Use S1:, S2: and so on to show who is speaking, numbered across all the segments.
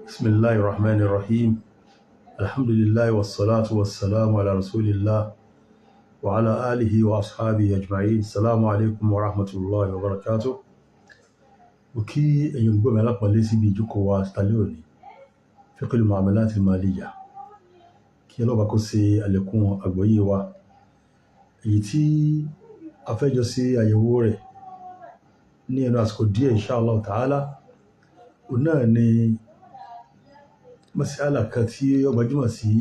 S1: بسم الله الرحمن الرحيم. الحمد لله والصلاة والسلام على رسول الله وعلى آله وأصحابه أجمعين. السلام عليكم ورحمة الله وبركاته. Mo kí ẹ̀yin olùgbọ́ mi alápọ̀nlé síbi ìjókòó wa tálẹ́ òní, fiqhul muamalat al-maliyya. Kí ọlọ́ba kó ṣe àlékún àgbọ́yé wa. Èyí tí a fẹ́ jọ ṣe àyẹ̀wò rẹ̀ ní ẹnu àsìkò díẹ̀, insha Allah ta'ala, òun náà ni mas'ala kan tí ó gbajúmọ̀ sí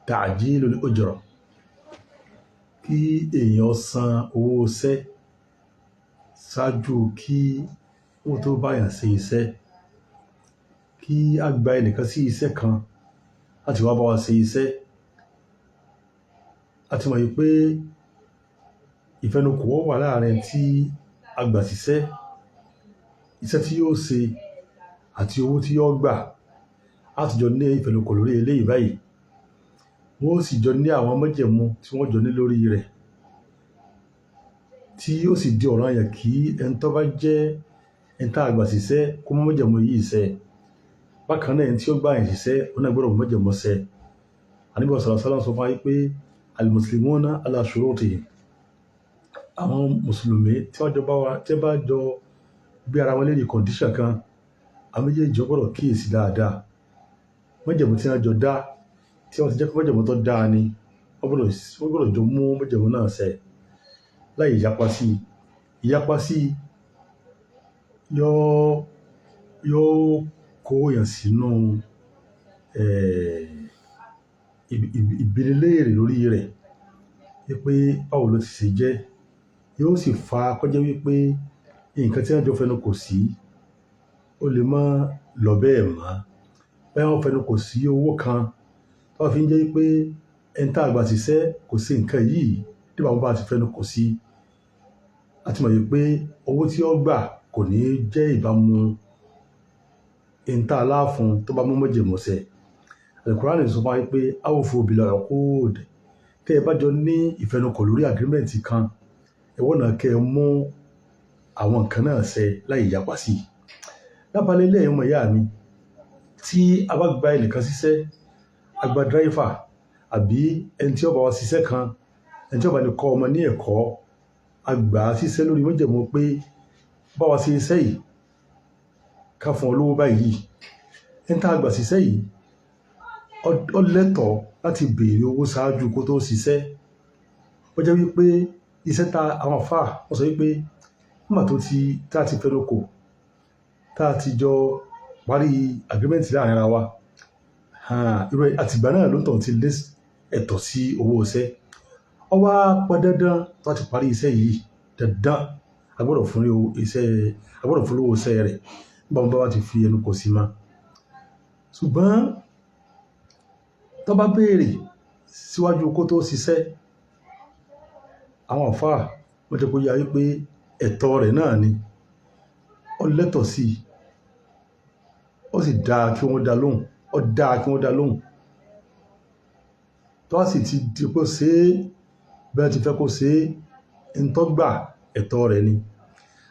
S1: ta'jilul ujra, kí èèyàn san owó iṣẹ́ ṣáájú kí wọ́n tó báyàn ṣe iṣẹ́, kí a gba ẹnìkan sí iṣẹ́ kan láti wá bá wa ṣe iṣẹ́. A ti mọ̀ yìí pé ìfẹnukò wà láàrin tí a gbà síṣẹ́, iṣẹ́ tí yóò ṣe àti owó tí yóò gbà. A ti jọ ní ìfẹnukò lórí eléyìí báyìí, wọ́n ó sì jọ ní àwọn májẹ̀mú tí wọ́n jọ ní lórí rẹ̀, tí ó sì di ọ̀ranyàn kí ẹni tó bá jẹ́ ẹni tá a gbà síṣẹ́ kó mú májẹ̀mú yìí ṣẹ. Bákan náà, ẹni tí ó gbà yẹn síṣẹ́, òun náà gbọ́dọ̀ mú májẹ̀mú ṣẹ. Ànábì sallallahu alaihi wasallam sọ fún wa pé al-muslimuna ala shurutihim. Àwọn mùsùlùmí tí wọ́n jọ bá wa, tí wọ́n bá jọ gbé ara wọn lérí condition kan, àwọn méjèèjì ó gbọ́dọ̀ kíyèsí dáadáa májẹ̀mú tí wọ́n jọ dá. Tí wọ́n ti jẹ́ pé májẹ̀mú tó dáa ni, wọ́n gbọ́dọ̀ jọ mú májẹ̀mú náà ṣẹ láì yapa sí i. Ìyapa sí i yóò kó èèyàn sínú ìbíniléèrè lórí rẹ̀ wípé báwo ló ti ṣe jẹ́. Yóò sì fa kó jẹ́ wípé nǹkan tí wọ́n jọ fẹnu kò sí, ó lè má lọ bẹ́ẹ̀ mọ́. Bóyá wọ́n fẹnu kò sí owó kan tó bá fi ń jẹ́ wípé ẹni tá a gbà síṣẹ́ kò ṣe nǹkan yìí nígbà wọ́n bá ti fẹnu kò sí, a ti mọ̀ wípé owó tí ó gbà kò ní jẹ́ ìbámu ohun tá a lá fún tó bá mú májẹ̀mú ṣẹ. Al-Qur'an sọ fún wa wípé awfu bil uqud. Tẹ́ ẹ bá jọ ní ìfẹnukò lórí agreement kan, ẹ wọ́nà kẹ́ ẹ mú àwọn nǹkan náà ṣẹ láì yapa sí i. Lábala eléyìí, ọmọ ìyá mi, tí a bá gba ẹnìkan síṣẹ́, a gba driver àbí ẹni tí ó bá wa ṣiṣẹ́ kan, ẹni tí ó bá ní kọ́ ọmọ ní ẹ̀kọ́, a gbà á síṣẹ́ lórí májẹ̀mú pé bá wa ṣe iṣẹ́ yìí, ká fún ọ lówó báyìí. Ẹni tá a gbà síṣẹ́ yìí, ó lẹ́tọ̀ọ́ láti béèrè owó ṣáájú kó tó ṣiṣẹ́. Ó jẹ́ wípé iṣẹ́ ta àwọn àlfáà wọ́n sọ wípé nígbà tó ti tá a ti fẹnu kò, tá a ti jọ parí agreement láàrin ara wa, irú àtìgbà náà ló ń tọ̀ ti lé ẹ̀tọ́ sí owó iṣẹ́. Ó wá pọn dandan tó bá ti parí iṣẹ́ yìí, dandan a gbọ́dọ̀ fún ní iṣẹ́, a gbọ́dọ̀ fún lówó iṣẹ́ rẹ̀ nígbà wọn bá ti fi ẹnu kò sí mọ́. Ṣùgbọ́n tó bá béèrè síwájú kó tó ṣiṣẹ́, àwọn àlfáà wọ́n jẹ́ kó yé wa wípé ẹ̀tọ́ rẹ̀ náà ni, ó lẹ́tọ̀ọ́ sí i, ó sì dáa kí wọ́n dá lóhùn, ó dáa kí wọ́n dá lóhùn. Tó bá sì ti di pé ó ṣe é bí wọ́n ti fẹ́ kó ṣe é, ń tó gbà ẹ̀tọ́ rẹ̀ ni.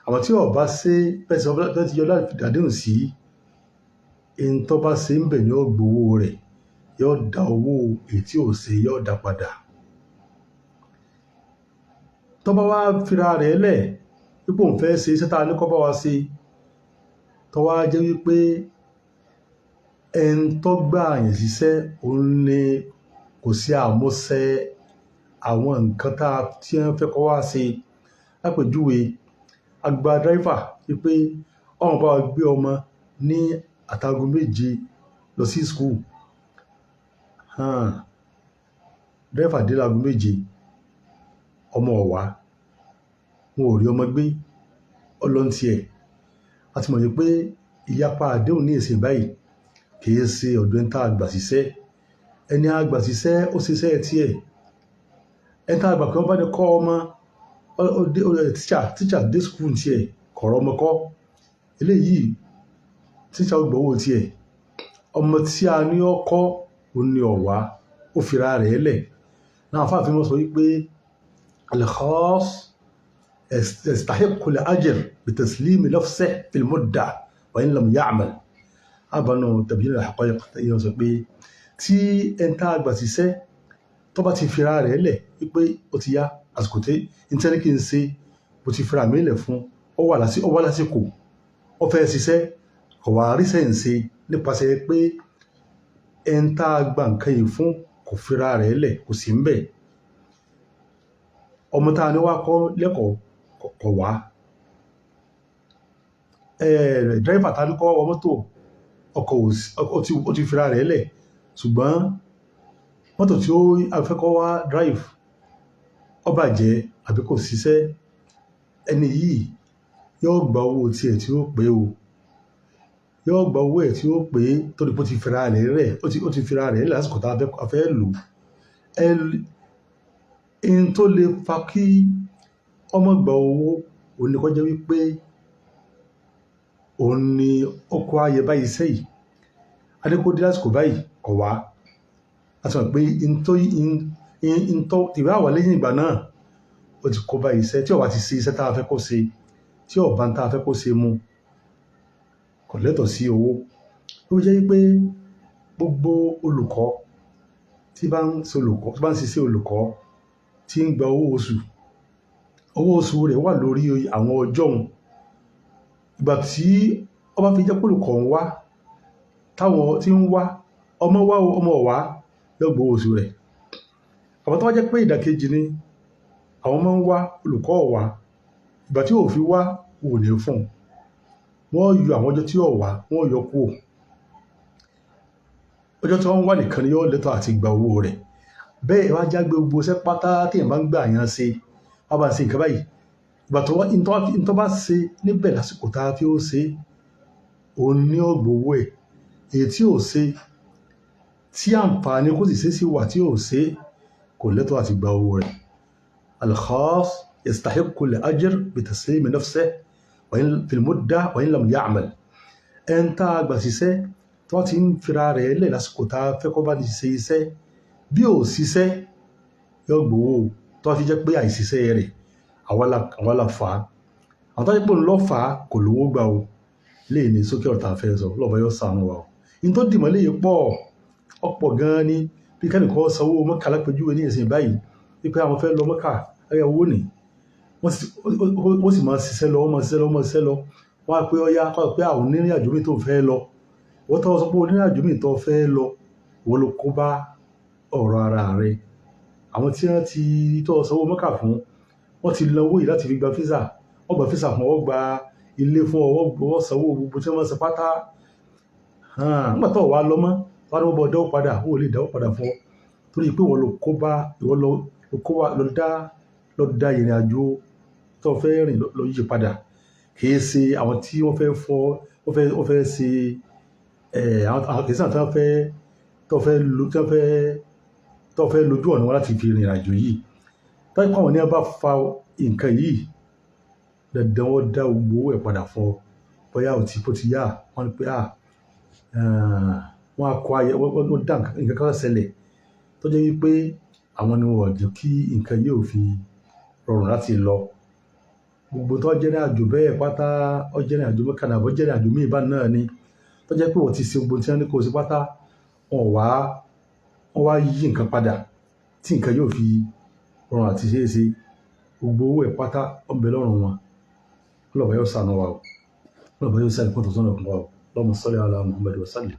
S1: Àmọ́ tí ó bá ṣe bẹ́ẹ̀ ti yọ láti àdéhùn sí, ń tó bá ṣe ń bẹ̀ ni ó gbowó rẹ̀, yóò dá owó èyí tí ò ṣe, yóò dá padà. Tó bá wá fira rẹ̀ lẹ̀ wípé òun fẹ́ ṣe iṣẹ́ tá a ní kó bá wa ṣe, tó wá jẹ́ wípé ẹni tó gbà yẹn ṣiṣẹ́ òun ni kò sí àmúṣẹ àwọn nǹkan tá tí wọ́n fẹ́ kó wá ṣe. Lápèjúwe, a gba driver wípé ó máa bá wa gbé ọmọ ní àtàgò 7 lọ sí school. Driver dé láago 7, ọmọ ò wá, wọn ò rí ọmọ gbé, ó lọ ń tiẹ̀. A ti mọ̀ wípé ìyapa àdéhùn ní ìsìn báyìí kì í ṣe ọ̀dọ̀ ẹni tá a gbà síṣẹ́. Ẹni a gbà síṣẹ́, ó ṣiṣẹ́ tiẹ̀. Ẹni tá a gbà pé wọ́n bá ní kọ́ ọmọ, teacher dé school tiẹ̀, kò rọ́mọ kọ́. Eléyìí, teacher ó gbowó tiẹ̀. Ọmọ tí a ní ó kọ́, òun ni ò wá, ó fira rẹ̀ lẹ̀. Náà àlfáà fi mọ́ sọ wípé al-khas yastahiqqu al-ajr bi taslimi nafsihi fil mudda. wa in lam ya'mal. Abanu Tabyin al-Haqa'iq yẹn sọ pé tí ẹni tá a gbà síṣẹ́ tó bá ti fira rẹ̀ lẹ̀ wípé ó ti yá àsìkò tí n tẹ́ni kí n ṣe, mo ti fira mi lẹ̀ fún ọ, wà lásìkò ó fẹ́ ṣiṣẹ́, kò wá ríṣẹ́ ń ṣe nípasẹ̀ pé ẹni tá a gba nǹkan yìí fún kò fira rẹ̀ lẹ̀, kò sí ń bẹ̀. Ọmọ tá a ní wá kọ́ lẹ́kọ̀ọ́ kò wá, driver tá a ní kọ́ wọ mọ́tò ọkọ̀ ó ti fira rẹ̀ lẹ̀, ṣùgbọ́n mọ́tò tí ó fẹ́ kọ́ wá drive ó bàjẹ́ àbí kò ṣiṣẹ́, ẹni yìí yóò gba owó tiẹ̀ tí ó pé o, yóò gba owó ẹ̀ tí ó pé, torí pé ó ti fira rẹ̀ rẹ̀, ó ti fira rẹ̀ lẹ̀ lásìkò tá a fẹ́ lò. Ẹni tó lè fa kí ọmọ gba owó òun ni kó jẹ́ wípé òun ni ó kó ayẹ báyìí sẹ́yìn adékòdé lásìkò báyìí kọ̀ wá, a sọ pé ntọ́ ìwé àwà lẹ́yìn ìgbà náà ó ti kó báyìí iṣẹ́ tí ó bá ti ṣe iṣẹ́ tá a fẹ́ kó ṣe, tí ó bá ń tá a fẹ́ kó ṣe mu, kò lẹ́tọ̀ọ́ sí owó. Ó jẹ́ wípé gbogbo olùkọ́ tí bá ń ṣe olùkọ́, tí bá ń ṣiṣẹ́ olùkọ́, tí ń gba owó oṣù, owó oṣù rẹ̀ wà lórí àwọn ọjọ́ òun. Ìgbà tí ó bá fi jẹ́ pé olùkọ́ ń wá, táwọn tí ń wá, ọmọ wá o, ọmọ wá, yóò gbowó oṣù rẹ̀. Àmọ́ tó bá jẹ́ pé ìdàkejì ni, àwọn ọmọ ń wá, olùkọ́ ò wá, ìgbà tí ò fi wá, ò ní fún un. Wọ́n yọ àwọn ọjọ́ tí ò wá, wọ́n yọ kúrò. Ọjọ́ tí wọ́n wà nìkan ni yóò lẹ́tọ̀ọ́ àti gba owó rẹ̀. Bẹ́ẹ̀ wá jágbe gbogbo iṣẹ́ pátá tí èèyàn bá ń gbà yàn ṣe, wọ́n bá ń ṣe nǹkan báyìí. Ìgbà tó wá, ntọ́ bá ṣe níbẹ̀ lásìkò tá a fi ó ṣe, òun ní ó gbowó ẹ̀. Èyí tí ò ṣe, tí àǹfààní kó sì ṣe sí wà tí ò ṣe, kò lẹ́tọ̀ọ́ àti gba owó rẹ̀. Al-khas yastahiqqu al-ajr bi taslimi nafsihi wa in fil mudda wa in lam ya'mal. Ẹn tá a gbà ṣiṣẹ́ tó ti ń fira rẹ̀ lẹ̀ lásìkò tá a fẹ́ kó bá ti ṣe iṣẹ́, bí ò ṣiṣẹ́ yóò gbowó, tó ti jẹ́ pé àìṣiṣẹ́ rẹ̀ àwa la fà á. Àwọn tó jẹ́ pé òun ló fà á kò lówó gbà o. Léyìí ní sókè ọ̀tá fẹ́ sọ, lọ́ba yóò ṣàánú wa o. In tó dìmọ̀ léyìí pọ̀, ọ̀pọ̀ gan-an ni. Bí kẹ́nìkan sanwó Mọ́kà lápèjúwe ní ìsìn báyìí, wípé àwọn fẹ́ lọ Mọ́kà, ẹ̀yà owó nì. Wọ́n sì máa ṣiṣẹ́ lọ, wọ́n máa ṣiṣẹ́ lọ, wọ́n máa ṣiṣẹ́ lọ. Wọ́n á pé ọya, kọ́ pé àwọn onírìn àjò mi tó fẹ́ lọ. Wọ́n tó sọ pé onírìn àjò mi tó fẹ́ lọ, wọ́n ló kó bá ọ̀rọ̀ ara rẹ̀. Àwọn tí wọ́n ti tó sanwó Mọ́kà fún, wọ́n ti lọ owó yìí láti fi gba físà. Wọ́n gba físà fún ọ, wọ́n gba ilé fún ọ, wọ́n sanwó gbogbo tí wọ́n san pátá. Nígbà tó wà lọ mọ́, wọ́n á ní wọ́n bọ̀ dáwó padà, wọ́n ò lè dáwó padà fún ọ. Torí pé ìwọ ló kó bá, ìwọ ló kó wá, lọ dá ìrìn àjò tó fẹ́ rìn lọ yí padà. Kì í ṣe àwọn tí wọ́n fẹ́ fọ́, wọ́n fẹ́ ṣe, àwọn kì í ṣe àwọn tí wọ́n fẹ́, tó fẹ́ lo, tí wọ́n fẹ́, tó fẹ́ lójú ọ̀nà wọn láti fi rìnrìn àjò yìí. Tó bá jẹ́ pé àwọn ní wọ́n bá fa nǹkan yìí, dandan wọ́n dá gbogbo owó ẹ̀ padà fún ọ. Bóyá ó ti, bó ti yá, wọ́n ní pé wọ́n á kó ayẹ, wọ́n dá nǹkan kan ṣẹlẹ̀ tó jẹ́ wípé àwọn ni wọ́n ò jẹ́ kí nǹkan yìí ò fi rọrùn láti lọ. Gbogbo tó jẹ́ ìrìn àjò bẹ́ẹ̀ pátá, ó jẹ́ ìrìn àjò Mọ́kà náà, ó jẹ́ ìrìn àjò míì bá náà ni. Tó jẹ́ pé wọ́n ti ṣe gbogbo tí wọ́n ní kó ṣe pátá, wọ́n wá yí nǹkan padà tí nǹkan yóò fi rọrùn àti ṣe é ṣe. Gbogbo owó ẹ̀ pátá ó ń bẹ lọ́rùn wọn. Ọlọ́run yóò ṣàánú wa o. Ọlọ́run yóò ṣàánú fún tọ̀sán ọkùnrin wa o. Allahumma salli ala Muhammad wa sallim.